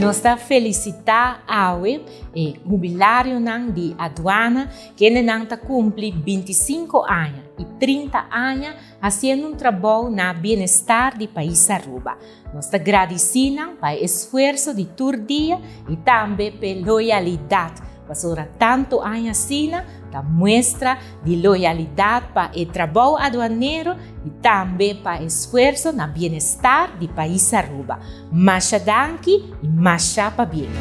Nos ta felicita awe e hubilarionan di aduana kendenan ta cumpli 25 aña y 30 aña haciendo un trabou na bienestar di pais Aruba. Nos ta gradici nan pa e esfuerso di tur dia y tambe p'e loyalidad, pasobra tanto aña asina ta muestra di loyalidad pa e trabou aduanero y tambe pa esfuerso na bienestar di pais Aruba. Masha danki y masha pabien.